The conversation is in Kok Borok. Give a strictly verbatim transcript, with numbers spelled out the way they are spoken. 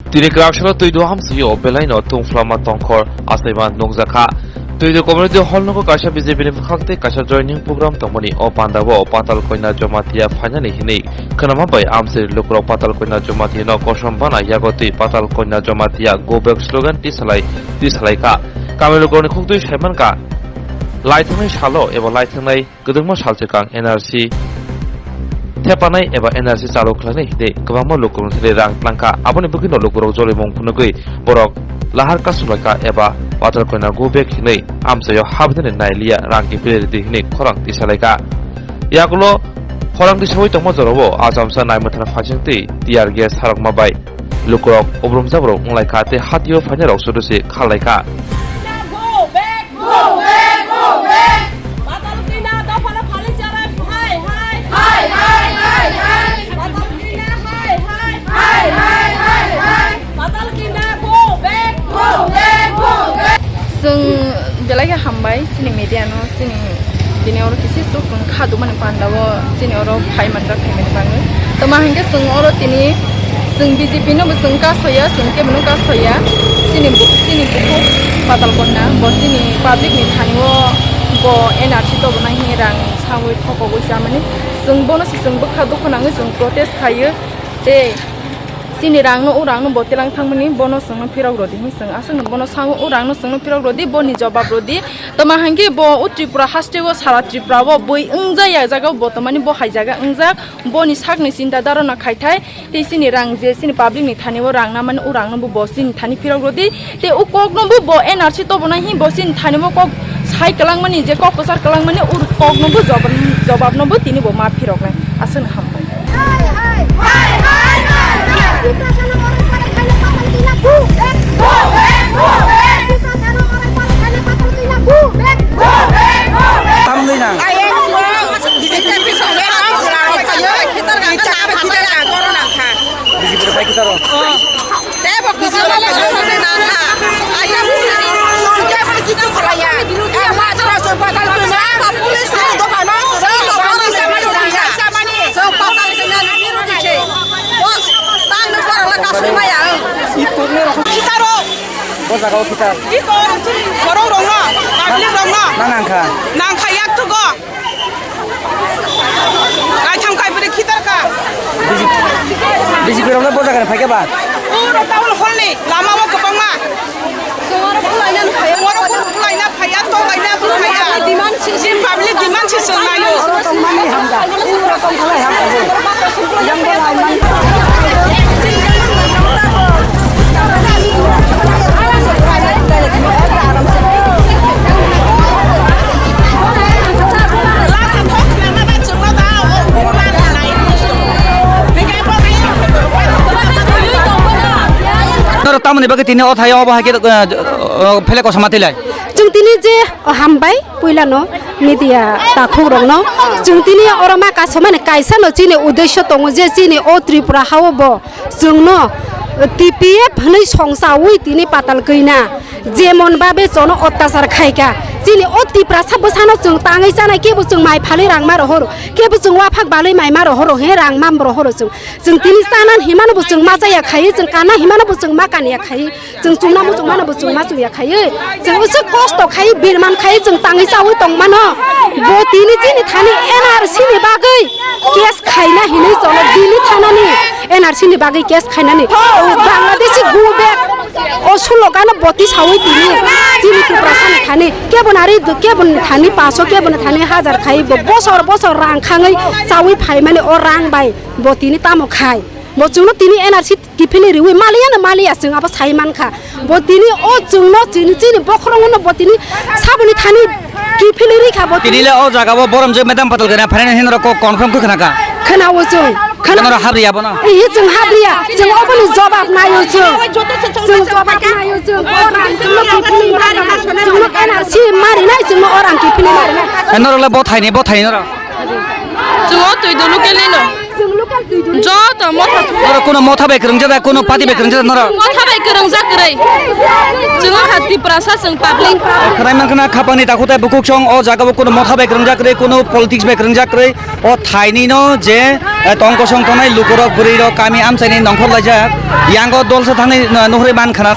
Tini kwrak salo Twido hamsio belaino tungflama tongkhor achaima nukjakha. Twido community hall nogo kaisa B J P ni bwkhak tei kaisa joining program tongmani o pandao Patal Koina Jamatia phainani hinwi khwnama bai amchaini lukurok Patal Koina Jamatia no kosom bana yago twi Patal Koina Jamatia go back slogan tisalai tisalaikha. Kami lukurokni khuktwi saimankha, laithangnai salo eba laithangnai kwdwkma salchwkang N R C thepanai eba N R C chalu khlainai hinwi kwbangma lukurokni thani rang tlangkha. Aboni bagwino lukurok jolimung phunugwi borok lahar kasulaikha eba Patal Koina go back hinwi amchaio habdani nailiya rang kiphilwi rwdi hinwi khorang tisalaikha. Yagulo khorang tisawi tongma jorao achomsa naimwthang phaisingtwi tear gas sarokma bai lukurok ubrumjabrok wnglaikha tei hatio phainairok sudusi khallaikha. Go back! Go back! Go back! Patal Koina dophano phalwi charai, hai, hai! Hai, hai, hai, hai! Patal Koina, hai, hai! Hai, hai, hai, hai! Patal Koina, go back! Go back! Go back! Chwng belai khe hambai chini media no, chini tini oro kisi chwng kha dumani panda o chini oro phai manjak phaimani bagwi. Tamo hinkhe chwng oro tini chwng B J P no bo chwng kasoya, chwng kebo no kasoya. Chini bu-, chini bukhuk Patal Koina bo chini public ni thani o bo N R C tobonai hinwi rang sawi thokogwi chamani. Chwng bono se chwng bwkha dukhu nangwi chwng protest khaio. Tei chini rang no, o rang no bo telang thangmani, bono chwng no phirok rwdi hinwi chwng aswk no bono sango, o rang no chwng no phirok rwdi, boni jobab rwdi. Tamo hinkhe bo o Tripura haste o, sara Tripura o bui wngjaya jaga o bo tongmani, bo hai jaga wngjak, boni sakni chinta dharana khaithai, tei chini rang je chini public ni thani o rang namani, o rang no bo, bo chini thani phirok rwdi, tei o kok no bo, bo N R C tobonai hi bo chini thani o kok sai kwlangmani, je kok kwchar kwlangmani, o kok no bo jobab, jobab no bo tini bo ma phiroknai. Aswk no hambai. Tamni nang. B J P bai kitaro. Kitaro. Bo jaga o kitar. Borok rokno, public rokno. Na nangkha. Nangkha yak tugo. Kaitham kaibri khitar ka. B J P rok le bo jaga ni phaikha ba? Puro town hall ni lama o kwbangma. Songoro khulaina phaiya. Songoro khulaina phaiya, to laina phaiya. Demand si, si public demand si song layo. Tongmani hamda. Puro tongkhalai hamda. Yang bo laimani. Noro tamoni bagwi tini o thaio obo hai khe, eh, eh, phele kosom ma twi lai. Chwng tini je, oh, hambai puilano media takhuk rokno. Chwng tini oro ma kasomani kaisa no chini uddesyo tongo je chini o Tripura hao bo chwngno T P F hwnwi songchaui tini patal kwina. Jemon babe chono ottachar khaika. Chini o Tiprasa bwsano chwng tangwi chanai, kebo chwng mai phalwi rang ma rohoro, kebo chwng waphak balwi mai ma rohoro, he rang ma rohoro chwng. Chwng tini chana himano bo chwng ma chaya khai, chwng kana himano bo chwng ma kanya khai, chwng chumna muchung mano bo chwng ma chungya khai. Chwng usu kosto khai, birman khai, chwng tangwi chawi tong mano. Bo tini chini thani N R C ni bagwi case khaina hinwi chono Delhi thanani N R C ni bagwi case khainani. Bangladeshi go back. O sulok ano boti sawi tini chini Tiprasa ni thani kebo nari kebo ni thani paso kebo ni thani hajar khai bo bosor bosor rang khangwi chawi phaimani o rang bai bo tini tamo khai bo chwngno tini N R C kiphilwi riwi maliya no maliya chwng abo sai mankha bo tini o chwngno chini chini bokhorok no bo tini saboni thani kiphilwi rikha bo tini. Tini le o jaga bo borom je madam patal gana phaina hin ro confirm khe khna ka. Khna o chwng. Khna ro habriya bono. Ihi chwng habriya, chwng oboni jobab naio chwng. Chwng jobab naio chwng. O rang chwngno kiphilwi mari. Chwngno N R C mari nai, chwngno o rang kiphilwi mari nai. Norok le bo thaini, bo thaini norok. Chwng o twi dulu kelino. Joto motha. Norok kuno motha bai kwrwngjak da, kuno party bai kwrwngjak da norok? Motha bai kwrwngjak kwrwi. Chwng wngkha Tiprasa, chwng public. Khwnai mankha na khapangni takhuk tei bukhuk song o jaga o kuno motha bai kwrwngjak kwrwi, kuno politics bai kwrwngjak kwrwi. O thaini no je, eh, tong kosong tongnai lukurok, bwrwi rok, kami amchaini nongkhor laijak. Yango dol se thangwi, eh, nuhri mankha na.